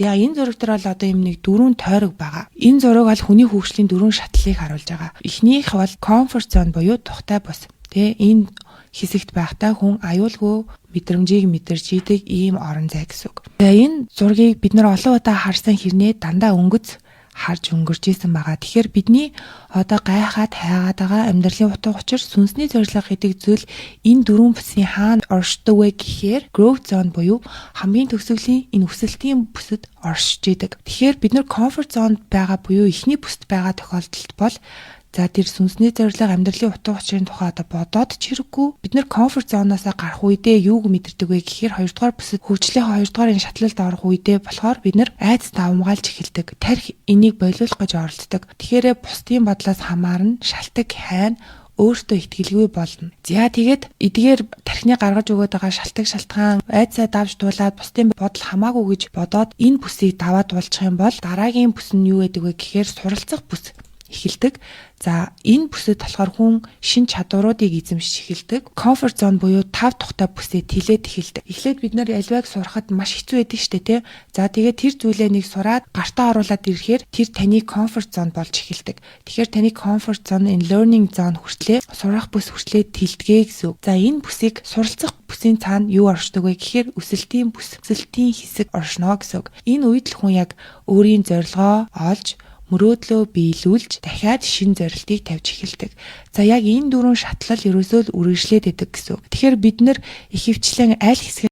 За, энэ зураг дээр бол одоо юм нэг дөрвөн тойрог байгаа. Энэ зураг бол хүний хөгжлийн дөрвөн шатлалыг харуулж байгаа. Эхнийх бол comfort zone буюу тухтай бүс. Тэ, энэ хэсэгт байхдаа хүн аюулгүй мэдрэмжийг мэдэрч идэг ийм орон зай гэсэн үг. За, энэ зургийг бид нар олон удаа харсан хэрнээ дандаа өнгөц харж өнгөрч исэн байгаа. Тэгэхээр бидний одоо гайхаад хайгаад байгаа амьдралын утга учир, сүнсний зорилго гэдэг зүйл энэ дөрвөн бүсийн хаана оршдог вэ гэхээр growth zone буюу хамгийн төгсгөлийн энэ өсөлтийн бүсэд оршиж идэг. Тэгэхээр бид нар comfort zone байгаа буюу эхний бүст байгаа тохиолдолд бол, за, тэр сүнсний зорилго, амьдралын утга учирын тухай одоо бодоод ч хэрэггүй. Бид нар comfort zone-оос гарах үедээ юуг мэдэрдэг вэ гэхээр хоёрдугаар бүсэд, хөгжлийнхөө хоёрдугаар энэ шатлалд орох үедээ болохоор бид нар айдас давамгайлж эхэлдэг. Тархи энийг болиулах гэж оролддог. Тэгэхээр бусдын бодлоос хамаарна, шалтаг хайна, өөртөө итгэлгүй болно. За, тэгээд эдгээр тархины гаргаж өгөөд байгаа шалтаг шалтгаан, айдсаа давж дуулаад, бусдын бодол хамаагүй гэж бодоод энэ бүсийг даваад дуулчих юм бол дараагийн бүс нь юу гэдэг вэ гэхээр суралцах бүс эхэлдэг. За, энэ бүсэд болохоор хүн шинэ чадваруудыг эзэмшиж эхэлдэг. Comfort zone буюу тав тухтай бүсээ тэлээд эхэлдэг. Эхлээд бид нар аливааг сурахад маш хэцүү байдаг штэ, тий. За, тэгээд тэр зүйлээ нэг сураад гартаа оруулаад ирэхээр тэр таны comfort zone болж эхэлдэг. Тэгэхээр таны comfort zone энэ learning zone хүртлээ, сурах бүс хүртлээ тэлдэгэ гэсэн үг. За, энэ бүсийг, суралцах бүсийн цаана юу оршдог вэ гэхээр өсөлтийн бүс, өсөлтийн хэсэг оршино гэсэн үг. Энэ үед л хүн яг өөрийн зорилгоо олж, мөрөөдлөө биелүүлж, дахиад шинэ зорилтыг тавьж эхэлдэг. За, яг энэ дөрвөн шатлал ерөөсөө л үргэлжлээд байдаг гэсэн үг. Тэгэхээр бид нар ихэвчлэн аль хэсгээр